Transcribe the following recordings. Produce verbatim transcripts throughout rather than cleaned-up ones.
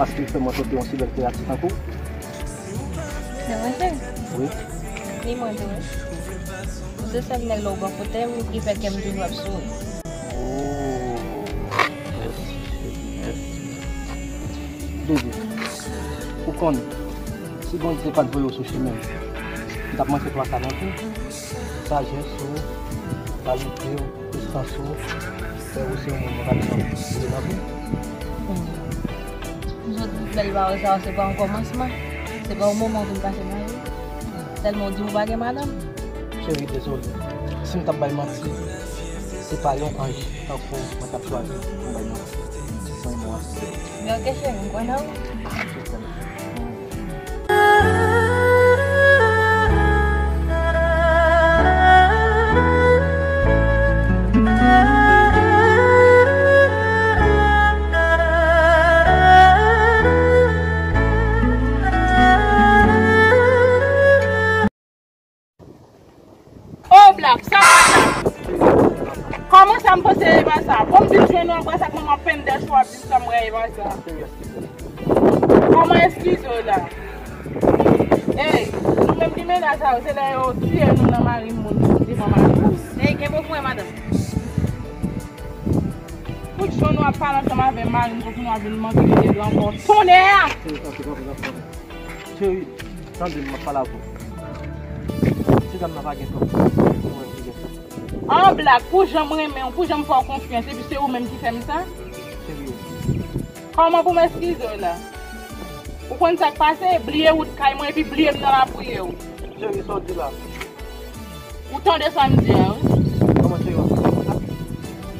Paske w fè mwen tonbe yon si bèl kreyati tankou w. Se mwen, cheri? Wi. Ni mwen tou, wi. Ou se sèl nèg la w bò kote m ki fè kè m toujou ap souri. Oh. Baby, ou konn, si Bondye pa t voye w sou chemen m, m t ap manke twa sa nan vi. Sajès ou, kalite w, prestans ou, fè ou se yon moun mwen pa bezwen vle nan vi m. Zòt bèl pawòl sa yo, se pa yon kòmansman, se pa yon moman w vin pase nan vi m. Sèlman w di w pa gen madanm. Cheri, dezole. Si m t ap bay manti, se pa yon anj tankou w mwen t ap chwazi pou m bay manti. Mwen renmen w anpil. Men ok, cheri, m kwè nan ou. Oh, Black, sa w fè la? Kòman sa m panse e pa sa? Bon, m vin jwenn ou apre sa, kòman w ap penn dèch ou ap di m sa m wè e pa sa? Kòman eskize w la? Ey, nou menm ki mennaj sa yo, se lè yo tiye nou nan mari moun, nou devan mari moun. Ey, kenbe w pou mwen, madanm. Tout jou nou ap pale ansanm avè mari m, pou nou ap vin manke de gran kò. Tonnè! Cheri, tande m, m ap pale avè w. Ti dam nan pa gen tò. Se mwen ki gen tò. An, Black, pou jan m renmen w, pou jan m fè w konfyans, epi se ou menm ki fè m sa? Cheri. Kòman pou m eskize w la? Ou konn sa k pase? Bliye wout kay mwen epi bliye m nan lapriyè w. Cheri, sa w di la? Ou tande sa m di a, wi. Kòman cheri w ap fè konsa?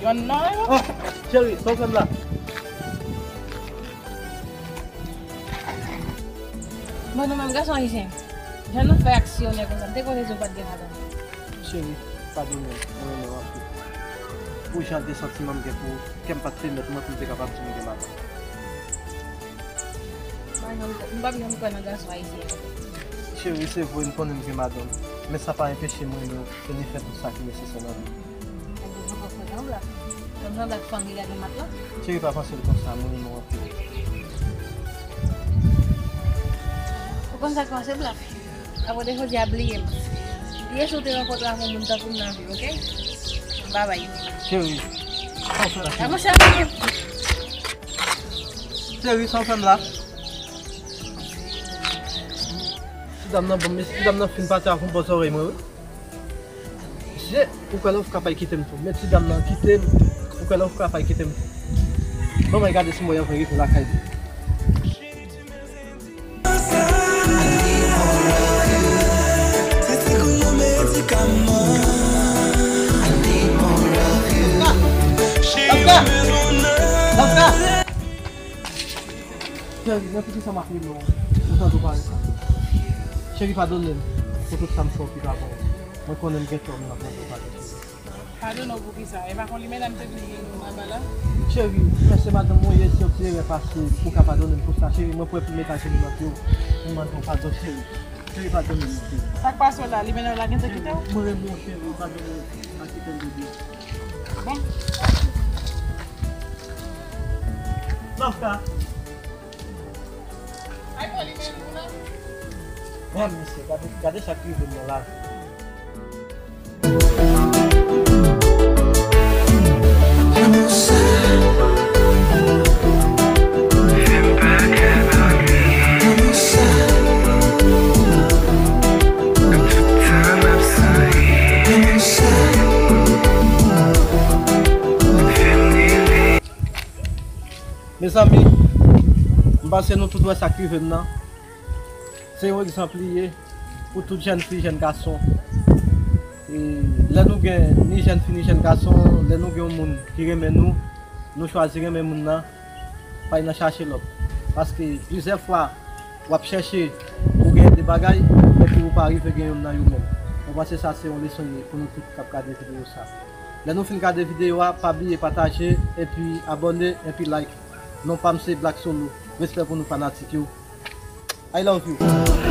Yonn nan yo. Oh, cheri, sa w fè m la? Bon, nou menm gason ayisyen, jan nou fè aksyonè konsa, m te konnen si w pa t gen madanm. Cheri, padone m, mwen renmen w anpil. Pou jan de santiman m gen pou ou, kè m pa t pèmèt mwen pou m te kapab di m gen madanm. M pa janm, m p ap janm kwè nan gason ayisyen. Cheri, se vre, m konnen m gen madanm, men sa pa enpeche m renmen w e ni fè tout sa ki nesesè nan vi m. Ou bezwen fòs mwen sanble ak, sanble ak fanm ki gade matla. Cheri, pa panse l konsa, mwen renmen w anpil. Ou konn sa k pase, Black? Apre de jodi a, bliye m. Bliye si w te rankontre ak yon moun tankou m nan vi w, oke? Babay. Cheri, sa w fè la, cheri? Avanse avè m. Cheri, sa w fè m la? Ti dam nan, bon, men si ti dam nan fin pati ak yon bò zòrèy mwen, wi. Mesye, ou kwè lè w fè kapay kite m tou. Men ti dam nan kite m, ou kwè lè w fè kapay kite m tou. Bon, mwen gade si mwen anvan rive lakay li. Cheri, men poukisa m ap rele w? Ou tande w parèt la. Cheri, padone m pou tout sa m fè w ki pa bon. Mwen konnen m gen tò, men m ap mande w padon, cheri. Padone w pou kisa? E pa konn li menm m te vin jwenn ou anba la? Cheri, men se madanm mwen ye, se yon ti erè pase, ou ka padone m pou sa, cheri. Mwen prè pou m met ajenou nan pye w, pou m mande w padon, cheri. Cheri, padone m, cheri. Sa k pase w la? Li menm la gen te kite w? Mwen renmen w, cheri, padone m, pa kite m, bebe. Bon. Lafka. Ay, bon, li menm ou la? Bon, mesye, gade, gade sa k rive m nan la. Mezanmi, m panse nou tout wè sa k rive m nan. Se yon egzanp li ye pou tout jèn fi, jèn gason. E lè nou gen ni jèn fi, ni jèn gason, lè nou gen yon moun ki renmen nou, nou chwazi renmen moun nan, pa al nan chache lòt. Paske plizyè fwa, w ap chèche pou genyen de bagay, epi ou pa rive gen youn nan yo menm. Mwen panse sa se yon leson li ye pou nou tout k ap gade videyo sa. Lè nou fin gade videyo a, pa bliye pataje, epi abòne, epi like. Non pa m se Black Solo. Respè pou nou fanatik yo. I love you.